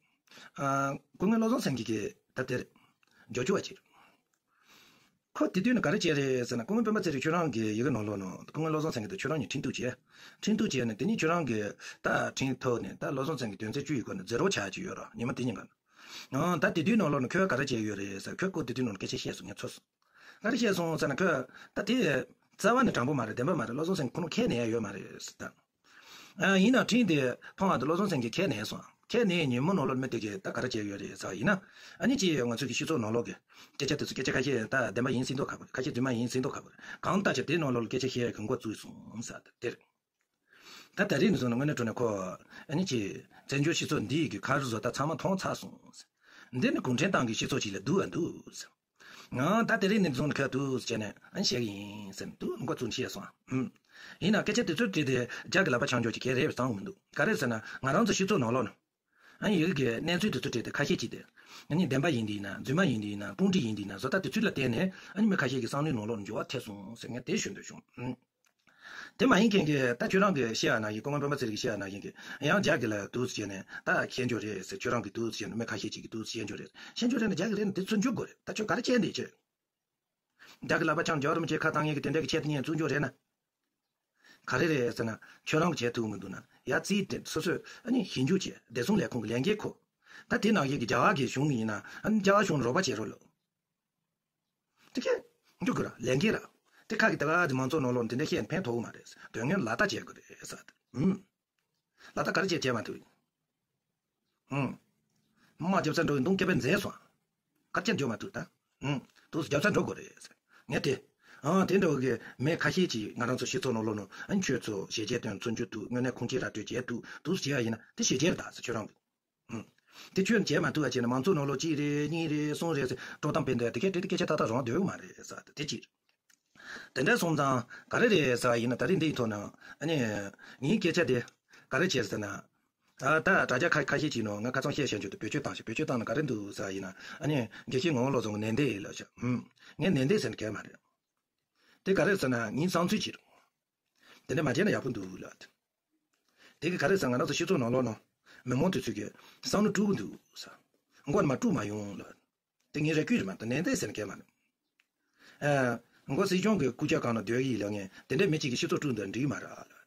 ཨ་སྐུ་ངོ་བློ་བཟང་སེང་གེ་གི་ད་དེ་རེད། རྒྱབ་སྐྱོར་བ་ཅིག་རེད། ཁོ་དེ་དུས་ནས་ག་རེ་བྱས་རེད་ཟེར་ན། སྐུ་ངོ་སྤེན་པ་ཚེ་རིང་ཁྱོད་རང་གི་ཡི་གེ་ནང་ལོགས་ནང་སྐུ་ངོ་བློ་བཟང་སེང་གེ་དང་ཁྱོད་རང་གཉིས་འཕྲིན་གཏུག་བྱས། འཕྲིན་གཏུག་བྱས་ནས་དེ་ནས་ཁྱོད་རང་གིས་ད་འཕྲིན་ཐོག་ནས་ད་བློ་བཟང་སེང་གེ་དོན་ཚན་བཅུ་ཡི་སྐོར་ནས་ཛེ་རོ་ཆགས་ཀྱི་ཡོད་ར། ཉི་མ་དེ་ཉིན་ག་ཨང་། ད་དེ་དུས་ནང་ལོགས་ནས་ཁོས་ག་རེ་བྱས་ཡོད་རེད་ཟེར། ཁོས་ཁོ་དེ་དུས་ནང་ལ་སྐད་ཆ་བཤད་སོང་། ངས་ཚོར་སོང་། ག་རེ་བཤད་སོང་ཟེར་ན་ཁོས་ད་དེ་རྩ་བ་ནས་དྲང་པོ་མ་རེད། བདེན་པ་མ་རེད། བློ་བཟང་སེང་གེ་ཁོ་རང་ཁས་ལེན་ཡ་ཡོད་མ་རེད་ཟེར་ད། ཨ་ཡིན་ན་འཕྲིན་དེ་མཐོང་བ་དང་བློ་བཟང་སེང་གེ་ཁས་ལེན་སོང་། ཁས་ལེན་ཉིན་མོ་ནང་ལོགས་མི་དེ་གིས་ད་ག་རེ་བྱས་ཡོད་རེད་ཟེར་བ་ཡིན་ན། ཨ་ནི་ཅིག་ང་ཚོ་གི་སྤྱི་ཚོགས་ནང་ལོགས་ཀྱི་སྐད་ཆ་དེ་ཚོ་སྐད་ཆ་ཁ་ཤས་ད་བདེན་པ་ཡིན་སྲིད་མདོག་ཁ་པོ་རེད། ཁ་ཤས་རྫུན་མ་ཡིན་སྲིད་མདོག་ཁ་པོ་རེད། གང་ལྟར་ཀྱང་དེ་ནང་ལོགས་ལ་སྐད་ཆ་བཤད་ཡ་གི་འགོ་བཙུགས་སོང་ཟེར་ད་དེ་རེད། ད་ད་རེས་ནས་བཟུང་ནས་དངོས་གནས་དྲང་གནས་ཁོ་ཨ་ནི་ཅིག་བཙན་བྱོལ་སྤྱི་ཚོགས་འདི་ཡི་གི་ཁ་རུ་བཟོ་ལྟ་ཚང་མ་མཐོང་ཚར་སོང་ཟེར། འདི་ནི་གུང་ཁྲན་ཏང་གི་སྤྱི་ཚོགས་ཅིག་ལ་སྡུག་ཨ་འདུག་ཟེར། ང་ད་དེ་རིང་ནས་བཟུང་ནས་ཁ་ཐུག་བྱས་ནས་ཨ་ནི་བཤད་གི་ཡིན་ཟེར་ནས་འདུག་མགོ་བཙུགས་བཤད་སོང་། ཨུམ། ཡིན་ན་སྐད་ཆ་དེ་ཚོ་དྲིས་ཏེ་རྒྱ་གི་ལག་པ་འཆང་ཆོག་ཅིག་ག་རེ་བཟང་མི་འདུག་ག་རེ་ཟེར་ན་ང་རང་ཚོ་སྤྱི་ཚོགས་ནང་ལོགས་ན་ཨ་ནི་ཡི་གེ་གི་གནས་ཚུལ་དེ་ཚོ་དྲིས་ཏེ་ཁ་ཤས་ཅིག་དེ་ཨ་ནི་བདེན་པ་ཡིན་འདི་ཡིན་ན་རྫུན་མ་ཡིན་འདི་ཡིན་ན་དཔུང་སྒྲིག་ཡིན་འདི་ཡིན་ན་བཟོ་ལྟ་དེ་ཚོ་ལ་བརྟེན་ནས་ཨ་ནི་མི་ཁ་ཤས་ཀྱི་བསམ་བློའི་ནང་ལོགས་ན་འགྱུར་བ་ཐེབས་སོང་ཟེར་ངས་དེ་ཞུ་འདོད་བྱུང་། ཨུམ། དེ་མ་ཡིན་མཁན་གྱི་ད་ཁྱོད་རང་གི་བཤད་ཡ་ནང་བཞིན་སྐུ་ངོ་སྤེན་པ་ཚེ་རིང་གི་བཤད་ཡ་ནང་བཞིན་གྱི་ཡང་རྒྱ་གི་ལ་འདུག་ཟེར་ནས་ད་ཤེས་འཇོག་རེད་ཟེར། ཁྱོད་རང་གི་འདུག་ཟེར་ནས་མི་ཁ་ཤས་ཅིག་གི་འདུག་ཤེས་འཇོག་རེད། ཤེས་འཇོག་རེད་ན་རྒྱ་གི་རེད་ན་དེ་ཚོ་འཇུག་དགོས་རེད། ད་ཁྱོད་ག་རེ་བྱས་འདི་ཁྱོད། རྒྱ་གི་ལག་པ་འཆང་རྒྱ་རིམ་གྱི་ཁ་བཏང་ཡས་ཀྱི་དེ་འདྲ་གི་ཆེད་དུ་ངས་བཙུགས་འཇོག་རེད་ན། ག་རེ་རེད་ཟེར་ན་ཁྱོད་རང་གི་བྱས་ཐུབ་མི་འདུག་ན་ཡ་རྩིས་དེ་སོ་སོས་ཨ་ནི་ཞིབ་འཇུག་བྱས་བདེ་སྲུང་ལས་ཁུངས་ཀྱི་ལས་འགན་ཁུར། ད་དེ་ནང་བཞིན་གྱི་རྒྱ་གར་གྱི་གཞུང་ཡིན་ན་ཨ་ནི་རྒྱ་གར་གཞུང་ལ་རོགས་པ་བྱེད་རོགས་ལོ། དེ་ཁྱེད་འཇུག་དགོས་ར་ལས་འགན་ར། དེ་ཁ་གི་ད་ག་དེ་མང་ཚོགས་ནང་ལོགས་དེ་འདྲ་བཤད་ཕན་ཐོགས་མ་རེད། དོན་དངོས་ལག་བསྟར་བྱེད་དགོས་རེད་ཟེར། ཨུམ། ལག་བསྟར་ག་རེ་བྱེད་བྱེད་མ་ཐུབ། ཨུམ། མ་རྒྱབ་ས་འགྲོ་གི་འདུག་སྐད་པས་མཛེས་སོང་། ག་རེ་བྱེད་འཇོག་མ་ཐུབ་ད། ཨུམ། དུས་སུ་རྒྱབ་ས་འགྲོ་དགོས་རེད་ཟེར། ངས་དེ། ཨང་དེ་འདྲ་བོ་གི་མི་ཁ་ཤས་ཀྱིས་ང་རང་ཚོ་སྤྱི་ཚོགས་ནང་ལོགས་ནང་ཨ་ནི་ཁྱོད་ཚོ་ཞལ་ཆད་སྟོན་ཚུན་ཆུད་དུ་དངོས་གནས་ཁུངས་སྐྱེལ་ར་སྤྲོད་བྱས་འདུག་དུས་སུ་བྱེད་ཡ་ཡིན་ན་དེ་ཞལ་ཆད་རེད་ད་ཟེར་ཁྱོད་རང་གི། ཨུམ། དེ་ཁྱོད་བྱས་མ་ཐུབ་པ་བྱས་ན་མང་ཚོགས་ནང་ལོགས་གཅིག་རེད་གཉིས་རེད་གསུམ་རེད་ཟེར་དཀྲོག་གཏམ་སྤེལ་འདོད་དེ་གས་དེ་དེ་སྐད་ཆ་ཏག་ཏག་རང་འདོད་ཀྱི་མ་རེད་ཟེར་དེ་གཅིག་རེད། དེ་འདྲ་སོང་ཙང་ག་རེ་རེད་ཟེར་བ་ཡིན་ན་ད་རེས་འདི་ཡི་ཐོག་ནས་ཨ་ནི་ངའི་སྐད་ཆ་དེ་ག་རེ་བྱས་ཟེར་ན། ད་ད་དྲ་རྒྱ་ཁ་ཁ་ཤས་ཅིག་ནང་ང་ཁ་སང་བཤད་བཤད་རྒྱུ་དེ་བེད་སྤྱོད་བཏང་ཞིག་བེད་སྤྱོད་བཏང་ན་ག་རེ་འདུག་ཟེར་བ་ཡིན་ན་ཨ་ནི་དགེ་བཤེས་ངག་དབང་བློ་བཟང་གི་ནན་ཏན་ཡིན་ལབ་ཤག་ཨུམ། ངས་ནན་ཏན་ཟེར་ན་གལ་མ་རེད། དེ་ག་རེ་ཟེར་ན་ངའི་བསམ་ཚུལ་ཅིག་རེད། དེ་འདྲ་མ་བྱས་ན་ཡག་པོ་འདུག་ལབ། དེ་གི་ག་རེ་ཟེར་ང་རང་ཚོ་སྤྱི་ཚོགས་ནང་ལོགས་ནང་མི་མང་དེ་ཚོས་ཀྱི་བསམ་བློ་དཀྲུག་གི་འདུག་ཟེར། མགོ་ནས་མར་དཀྲུག་མ་ཡོང་ལབ། དེ་ངའི་རེ་སྐུལ་རེད་མ་གཏོགས་ནན་ཏན་ཟེར་ན་གལ་མ་རེད། ཨ། མགོ་སྲིད་སྐྱོང་གི་སྐུ་ཕྱྭ་སྒང་ནང་སྡོད་ཀྱི་ཡིན་ལབ་ངས་དེ་འདྲའི་མི་གཅིག་གིས་སྤྱི་ཚོགས་དཀྲུག་འདོད་འགྲིག་གི་མ་རེད་ལབ།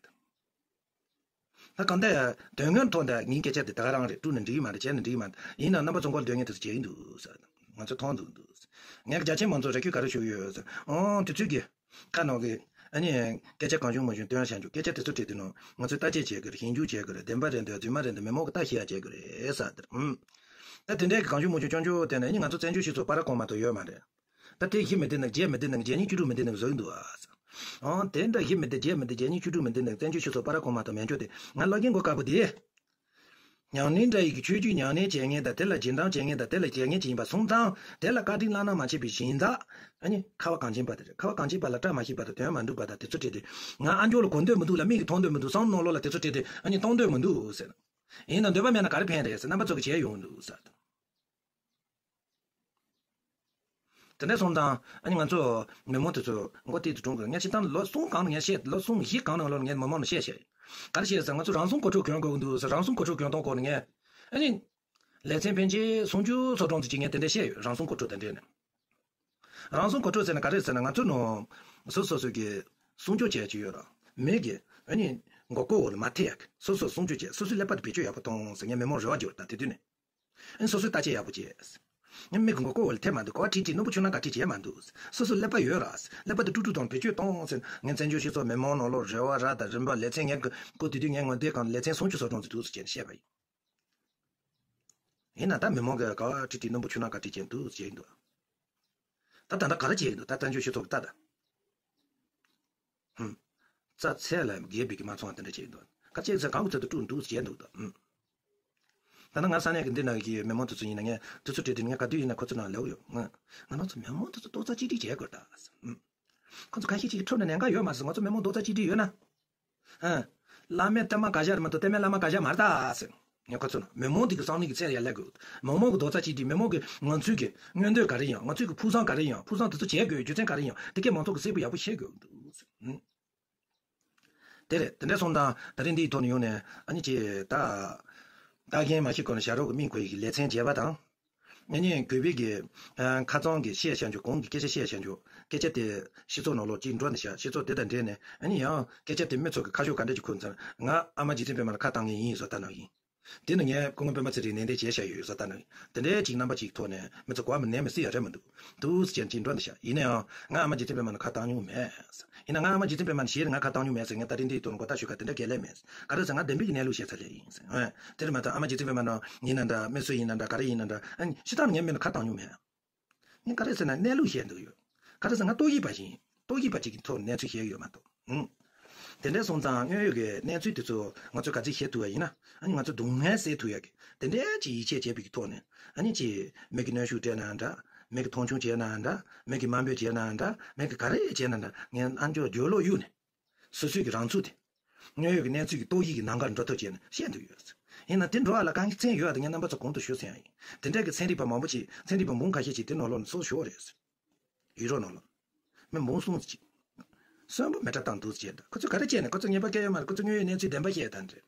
ད་གང་ལྟར་དོན་དངོས་ཐོག་ནས་ངའི་སྐད་ཆ་དེ་ད་ག་རང་རེད། དཀྲུག་ན་འགྲིག་གི་མ་རེད། བྱས་ན་འགྲིག་གི་མ་རེད། ཡིན་ནའང་རྣམ་པ་ཚོ་མགོ་སྡོད་མཁན་དེ་ཚོ་བྱེད་ཀྱི་འདུག་ཟེར། ང་ཚོ་མཐོང་འདུག་འདུག་ངས་རྒྱ་ཆེ་མང་ཚོགས་རེ་སྐུལ་ག་རེ་ཞུ་གི་ཡོད་ཟེར། ཨང་དེ་ཚོས་ཀྱི་ཁ་ནང་གི་ཨ་ནི་སྐད་ཆ་གང་བྱུང་མང་བྱུང་བཏོན་བཞག་འཇུག་སྐད་ཆ་དེ་ཚོ་དྲིས་ཏེ་ནང་ང་ཚོས་བརྟག་དཔྱད་བྱེད་དགོས་རེད། ཞིབ་འཇུག་བྱེད་དགོས་རེད། བདེན་པ་རེད་འདོད་རྫུན་མ་རེད་འདོད་མི་མང་གིས་བརྟག་ཞིབ་ཡག་བྱེད་དགོས་རེད་ཟེར་དེར། ཨུམ། ད་དེ་འདྲའི་གང་བྱུང་མང་བྱུང་སྐྱོན་བརྗོད་བཏོན་ན་ཨ་ནི་ང་ཚོ་བཙན་བྱོལ་སྤྱི་ཚོགས་པར་གོང་མ་གཏོགས་ཡོད་མ་རེད། ད་དེ་གཞི་མི་བདེ་ན་བརྒྱད་མི་བདེ་ན་བརྒྱད་གཉིས་བཅུ་དྲུག་མི་བདེ་ན་བཟོ་གི་འདུག་ཨ། ཨང་དེ་འདྲ་གཞི་མི་བདེ་བརྒྱད་མི་བདེ་བརྒྱད་གཉིས་བཅུ་དྲུག་མི་བདེ་ན་བཙན་བྱོལ་སྤྱི་ཚོགས་པར་གོང་མ་གཏོགས་མེད་འཇོག་དེ་ང་ལབ་མཁན་མགོ་དཀར་པོ་དེ། ཉམས་ལེན་འདྲ་ཡི་གི་ཆོས་བརྒྱུད་ཉམས་ལེན་བྱེད་མཁན་དང་དེ་ལ་རྗེས་འབྲང་བྱེད་མཁན་དང་དེ་ལ་བྱེད་མཁན་ཅིག་ཡིན་པ་སོང་ཙང་དེ་ལ་བཀའ་དྲིན་བླ་ན་མ་མཆིས་པའི་སྦྱིན་བདག་ཨ་ནི་ཁ་བ་གངས་ཅན་པ་དེ་རེད། ཁ་བ་གངས་ཅན་པ་ལ་སྐྲ་མ་ཤེས་པ་དང་དོན་མ་འགྲུབ་པ་དང་དེ་ཚོ་བྲིས་ཏེ་ང་ཨ་མཆོག་ལ་གོ་འདོད་མི་འདུག་ལ་མིག་གིས་མཐོང་འདོད་མི་འདུག་བསམ་བློ་ནང་ལོགས་ལ་དེ་ཚོ་བྲིས་ཏེ་ཨ་ནི་གཏོང་འདོད་མི་འདུག་ཟེར། ཡིན་ན་འདོད་པ་མེད་ན་ག་རེ་ཕན་རེད་ཟེར། རྣམ་པ་ཚོ་གིས་བྱས་ཡོང་འདུག་ཟེར། དེ་འདྲ་སོང་ཙང་ཨ་ནི་ང་ཚོ་མི་མང་དེ་ཚོ་མགོ་ཏིག་ཏུ་དྲུང་དགོས། ངས་སྤྱིར་བཏང་ལོ་གསུམ་གང་ནས་ངས་བཤད། ལོ་གསུམ་བཞི་གང་ནས་ལོ་ངས་མི་མང་ལ་བཤད་བཤད། ག་རེ་བཤད་ཟེར། ང་ཚོ་རང་སྲུང་གོ་ཆོད་གྱོན་དགོས་འདུག་ཟེར། རང་སྲུང་གོ་ཆོད་གྱོན་གཏོང་སྐོར་ནས་ངས་ཨ་ནི་ལེ་ཚན་ཕལ་ཆེར་སུམ་ཅུ་སོ་གྲངས་ཙམ་ཅིག་ངས་དེ་འདྲ་བཤད་ཡོད། རང་སྲུང་གོ་ཆོད་དེ་འདྲས་ནས། རང་སྲུང་གོ་ཆོད་ཟེར་ན་ག་རེ་ཟེར་ན། ང་ཚོ་ནང་སོ་སོ་སོ་གི་སྲུང་སྐྱོབ་བྱེད་ཀྱི་ཡོད་ར། མི་གི་ཨ་ནི་མགོ་སྐོར་འོག་ལ་མ་ཐེབས་ཡག་གི་སོ་སོ་སྲུང་སྐྱོབ་བྱེད། སོ་སོའི་ཀླད་པ་དེ་བེད་སྤྱོད་ཡག་པོ་གཏོང་ཟེར། ངས་མི་མང་རེ་བ་བརྗོད། ད་དེ་དུས་ནས་ཨ་ནི་སོ་སོའི་བརྟག་དཔྱད་ཡག་པོ་བྱེད། ངས་མི་གི་མགོ་སྐོར་འོག་ལ་ཐེབས་མ་འདུག་ག་བ་ཁྲིད་ཁྲིད། རྣོན་པོ་ཆུང་ན་ག་ཁྲིད་བྱེད་མ་འདུག་སོ་སོའི་ཀླད་པ་ཡོད་ར། ཀླད་པ་དེ་དཀྲུག་དཀྲུག་དང་བེད་སྤྱོད་གཏོང་ཟེར། ངས་བཙན་བྱོལ་སྤྱི་ཚོགས་མི་མང་ནང་ལོགས་རེ་བ་ར་དང་རིམ་པ་ལེ་ཚན་ངས་ཁོ་དེ་དུས་ངས་ངོ་དེབ་སྒང་ལ་ལེ་ཚན་སུམ་ཅུ་སོ་གྲངས་ཙམ་འདུག་ཟེར་བྱས་ནས་བཤད་པ་ཡིན། ཡིན་ན་ད་མི་མང་གིས་ག་བ་ཁྲིད་ཁྲིད། རྣོན་པོ་ཆུང་ན་ག་ཁྲིད་བྱེད་འདུག་ཟེར་གྱི་འདུག་ད་ད་ལྟ་ག་རེ་བྱེད་ཀྱི་འདུག་ད་བཙན་བྱོལ་སྤྱི་ཚོགས་ཀྱི་ད་ད། ཧུམ། རྩྭ་ཚད་ལ་རྒས་པའི་གི་མ་ཚང་བ་དེ་འདྲ་བྱེད་ཀྱི་འདུག་ག་ཅིག་ཟེར། གང་གི་ཚད་དུ་དཀྲུག་འདུག་ཟེར་གྱི་འདུག་ད་ཧུམ། ད་ནི་ང་ས་གནས་ཀྱི་འདི་ནང་གི་མི་མང་དེ་ཚོ་ཡིན་ན། ངས་དུས་ཚོད་སྤྲད་དུས་ངས་ག་དུས་ཡིན་ན་ཁོ་ཚོ་ནང་ལབ་ཡོད། ང་ང་རང་ཚོ་མི་མང་དེ་ཚོ་རྡོག་རྩ་གཅིག་སྒྲིལ་བྱེད་དགོས་ད་ཟེར། ཧུམ། ཁོ་ཚོ་ཁ་ཤས་ཅིག་གིས་འཁྲབ་ནས་ཉེན་ཁ་ཡོད་མ་རེད་ཟེར། ང་ཚོ་མི་མང་རྡོག་རྩ་གཅིག་སྒྲིལ་ཡོད་ན། ཨ། བླ་མའི་བསྟན་པ་དགའ་ཤོས་རེད་མ་གཏོགས་བསྟན་པའི་བླ་མ་དགའ་ཤོས་མ་རེད་ད་ཟེར། ངས་ཁོ་ཚོ་ལ་མི་མང་འདི་གི་བསམ་བློ་གི་ཚད་ལ་ཡར་སླེབས་དགོས། མི་མང་གི་རྡོག་རྩ་གཅིག་སྒྲིལ། མི་མང་གི་ང་ཚོའི་གི་མངོན་འདོད་ག་རེ་ཡིན། ང་ཚོའི་གི་ཕུགས་བསམ་ག་རེ་ཡིན། ཕུགས་བསམ་དེ་ཚོ་བྱེད་དགོས། རྒྱུ་མཚན་ག་རེ་ཡིན། དེ་གའི་མང་ཚོགས་ཀྱིས་གསལ་པོ་ཡག་པོ་ཤེས་དགོས་འདུག་ཟེར། ཨུམ། དེ་རེད། དེ་འདྲ་སོང་ཙང་ད་རིང་འདིའི་ཐོག་ནས་ཡོང་ནས་ཨ་ནི་ཅིག་ད་ད་རྒན་མ་ཤི་ཁོ་ན་ཞྭ་སྒྲོག་གི་མིང་གོ་ཡི་གི་ལེ་ཚན་བརྒྱད་པ་དང་། ཨ་ནི་གུས་པའི་གི་ཨ་ཁ་རྩང་གི་བཤད་བྱ་རྒྱུ། གོང་གི་སྐད་ཆ་བཤད་བྱ་རྒྱུ། སྐད་ཆ་དེ་སྤྱི་ཚོགས་ནང་ལོགས་ཅིག་འགྲོ་འདི་ཤག་སྤྱི་ཚོགས་དེ་དང་འབྲེལ་ནས་ཨ་ནི་ཡང་སྐད་ཆ་དེ་མི་ཚོ་གི་ཁ་ཕྱོགས་ག་འདྲ་ཅིག་ཁུར་ཚར། ང་ཨ་མ་རྗེ་བཙུན་པད་མ་ལ་ཁ་བཏང་ངེས་ཡིན་བཟོ་ལྟ་ནང་ཡིན། དེ་ནི་ངས་སྐུ་ངོ་པད་མ་ཚེ་རིང་ནན་ཏན་བྱས་བཞག་ཡོད་བཟོ་ལྟ་ནང་ཡིན། དེ་འདྲའི་ཅིག་རྣམ་པ་ཅིག་ཐོག་ནས་མི་ཚོ་གོ་བ་མི་ནན་མི་སྲིད་ཡ་རེད་མི་འདུག་འདུག་ཟེར་ཅིག་འགྲོ་འདི་ཤག་ཡིན་ན་ཡང་ང་ཨ་མ་རྗེ་བཙུན་པད་མ་ལ་ཁ་བཏང་མྱོང་མེད། ཡིན་ན་ང་ཨ་མ་རྗེ་བཙུན་པད་མ་ནི་ཞེ་ནས་ང་ཁ་བཏང་མྱོང་མེད་ཟེར། ངས་ད་རིང་འདིའི་ཐོག་ནས་གོ་བརྡ་ཞུ་ཁ་དེ་འདྲ་ག་ལས་མེད། ག་རེ་ཟེར་ན་ང་བདེན་པའི་གི་གནས་ལུགས་བཤད་ཚར་ལེ་ཡིན་ཟེར། ཨེ། དེ་རེད་མ་གཏོགས་ཨ་མ་རྗེ་བཙུན་པད་མ་ནི་ཡིན་ན་འདྲ། མི་སུ་ཡིན་ན་འདྲ། ག་རེ་ཡིན་ན་འདྲ། ཨ་ནི་སྤྱིར་བཏང་ངས་མི་ལ་ཁ་བཏང་མྱོང་མེད། ངས་ག་རེ་ཟེར་ན་གནས་ལུགས་བཤད་འདུག་ཡོད། ག་རེ་ཟེར་ན་རྟོག་ཞིབ་པ་ཞིག་ཡིན། རྟོག་ཞིབ་པ་ཅིག་གི་ཐོག་ནས་གནས་ཚུལ་བཤད་ཡོད་མ་གཏོགས། ཨང་། དེ་འདྲ་སོང་ཙང་དངོས་ཡོད་ཀྱི་གནས་ཚུལ་དེ་ཚོ་ང་ཚོས་ག་ཚོད་བཤད་ཐུབ་པ་ཡིན་ན། ཨ་ནི་ང་ཚོ་སྡུག་བསྔལ་སེལ་ཐུབ་ཡག་གི་དེ་འདྲའི་ཅིག་ཡིད་ཆེས་བྱས་པའི་གི་ཐོག་ནས། ཨ་ནི་ཅིག་མི་གི་གནོན་ཤུགས་སྤྲད་ན་འདྲ། མི་གི་མཐོང་ཆུང་བྱས་ན་འདྲ། མི་གི་དམའ་འབེབས་བྱས་ན་འདྲ། མི་གི་ག་རེ་བྱས་ན་འདྲ། ངས་ཨ་མཆོག་རྒྱུ་ལོ་གཡུག་ནས། སོ་སོའི་གི་རང་ཚུགས་དེ། དངོས་ཡོད་ཀྱི་གནས་ཚུལ་གྱི་རྟོག་ཞིབ་ཀྱི་ལམ་ཁར་འགྲོ་ཐབས་བྱས་ནས་བཤད་འདོད་ཡོད། ཡིན་ན་དེ་འགྲོ་བ་ལ་དཀའ་ངལ་ཚན་ཡོད་པ་དེ་ངས་རྣམ་པ་ཚོ་གོང་དུ་ཞུས་ཟིན་ཡ་ཡིན། དེ་འདྲ་གི་ཚན་རིག་པ་མང་པོ་ཅིག་ཚན་རིག་པ་འབུམ་ཁ་ཤས་ཅིག་དེ་ནང་ལོགས་ནས་སྲོག་ཤོར་རེད། ཡུ་རོབ་ནང་ལོགས། མི་འབུམ་གསུམ་ཅིག་གསོན་པོ་མེ་སྲེག་བཏང་འདུག་ཅེས། ཁོ་ཚོས་ག་རེ་བྱས་ནས། ཁོ་ཚོ་ངན་པ་སྐྱེ་ཡོད་མ་རེད། ཁོ་ཚོ་དངོས་ཡོད་གནས་ཚུལ་བདེན་པ་བཤད་སྟངས་རེད།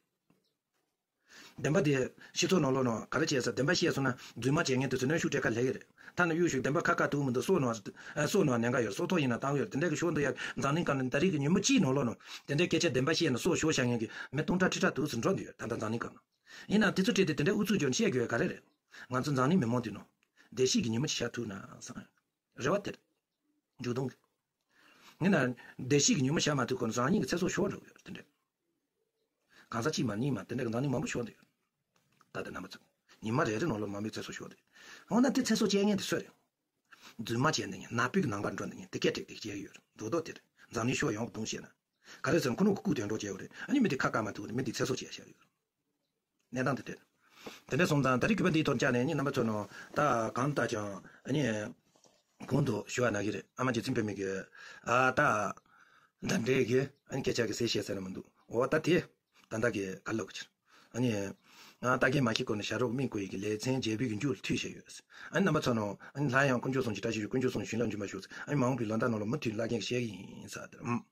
བདེན་པ་དེ་སྤྱི་ཚོགས་ནང་ལོགས་ནང་ག་རེ་བྱས་ཟེར། བདེན་པ་བཤད་སོང་ན་རྫུན་མ་བྱེད་མཁན་དེ་ཚོ་གནོན་ཤུགས་སྤྲད་ག་ལེགས་ཀྱི་རེད། ཐ་ན་གཡུག་ཞུགས་བདེན་པ་ཁ་ཁ་ཐུག་མི་འདུག་སྲོག་ནང་ཨ་སྲོག་ནང་ཉེན་ཁ་ཡོད། དེ་འདྲ་གི་ཤོར་འདུག་ཡ། འཛམ་གླིང་སྒང་ནས་ད་རེས་ཀྱི་ཉིན་མོ་གཅིག་ནང་ལོགས་ནང་དེ་འདྲའི་སྐད་ཆ་བདེན་པ་བཤད་ནས་སྲོག་ཤོར་བཞག་མཁན་གྱི་མི་སྟོང་ཕྲག་ཁྲི་ཕྲག་འདུག་ཟེར་འགྲོ་འདུག་ཡོད། ད་ལྟ་འཛམ་གླིང་སྒང་ནང་ཡིན་ན་དེ་ཚོ་ཁྲིད་དེ་དེ་འདྲའི་ཨུ་ཚུགས་བརྒྱབ་ནས་བཤད་དགོས་ཡ་ག་རེ་རེད། ང་ཚོ་འཛམ་གླིང་མི་མང་འདི་ནང་བདེ་སྐྱིད་ཀྱི་ཉིན་མོ་ཅིག་ཤར་ཐུབ་ན་བསམ། རེ་བ་དེ་རེད། མཇུག་སྡོམ་གྱི། ཡིན་ན་བདེ་སྐྱིད་ཀྱི་ཉིན་མོ་ཤར་མ་ཐུབ་གོང་ནས་རང་ཉིད་ཀྱི་ཚེ་སྲོག་ཤོར་འགྲོ་གི་ཡོད་རེད། དེ་འདྲ། གང་ཟག་གཅིག་མ་གཉིས་མ་དེ་འདྲ་གི་འཛམ་གླིང་མང་པོ་ཤོར་འདུག་ཡོད། ད་ལྟ་རྣམ་པ་ཚོ་ཉི་མ་རེ་རེ་ནང་ལོགས་མང་པོའི་ཚེ་སྲོག་ཤོར་འདུག་འོ་ན་དེ་ཚེ་སྲོག་བཅད་མཁན་དེ་སུ་རེད། རྫུན་མ་བྱས་འདི་ཉིན་ནག་པོའི་གི་ནང་པར་འགྲོ་འདི་ཉིན་དེ་སྐད་ཅིག་དེ་བྱས་ཡོད་རེད། རྡོག་རྡོག་དེ་རེད། འཛམ་གླིང་ཤོར་ཡོང་གི་འདུག་བཤད་ན། ག་རེ་ཟེར་ན་ཁོ་ནོ་གི་སྐུ་དོན་འགྲོ་བྱས་ཡོད་རེད། ཨ་ནི་མི་དེ་ཁ་བཀག་མ་ཐུབ་རེད། མི་དེ་ཚེ་སྲོག་བཅད་བཞག་ཡོད་རེད། གནས་སྟངས་དེ་དེ་རེད། དེ་འདྲ་སོང་ཙང་ད་རེས་གུས་པ་འདིའི་ཐོག་བཅར་ནས་ཨ་ནི་རྣམ་པ་ཚོ་ནང་ད་གང་ལྟ་ཀྱང་ཨ་ནི་གོང་དུ་ཞུ་བ་ནང་བཞིན་རེད། ཨ་མ་རྗེ་བཙུན་པད་མ་གི་ཨ་ད་འདི་འདྲའི་གི་ཨ་ནི་སྐད་ཆ་གི་ཟེར་བཤད་ཟེར་ན་མི་འདུག་འོ་ད་དེ་ད་ལྟ་གི་ག་ལོག་གི་ཕྱིར་ཨ་ནི་ང་ད་གིན་མ་ཤི་གོང་ནས་ཞྭ་སྒྲོག་མིང་བརྐོས་ཡི་གི་ལེ་ཚན་བརྒྱད་པའི་གི་མཇུག་ལ་མཐུད་བཞག་ཡོད། ཨ་ནི་རྣམ་པ་ཚོ་ནང་ཨ་ནི་སླར་ཡང་དཀོན་མཆོག་གསུམ་གྱི་བཀྲ་ཤིས་ཤོག་དཀོན་མཆོག་གསུམ་གྱི་བྱིན་རླབས་འབྱུང་བར་ཤོག་ཨ་ནི་མ་འོངས་པའི་ལོ་ཟླ་ནང་ལ་མུ་མཐུད་བླ་རྒན་གྱི་བཤད་གི་ཡིན་ཟེར་དེ་རེད།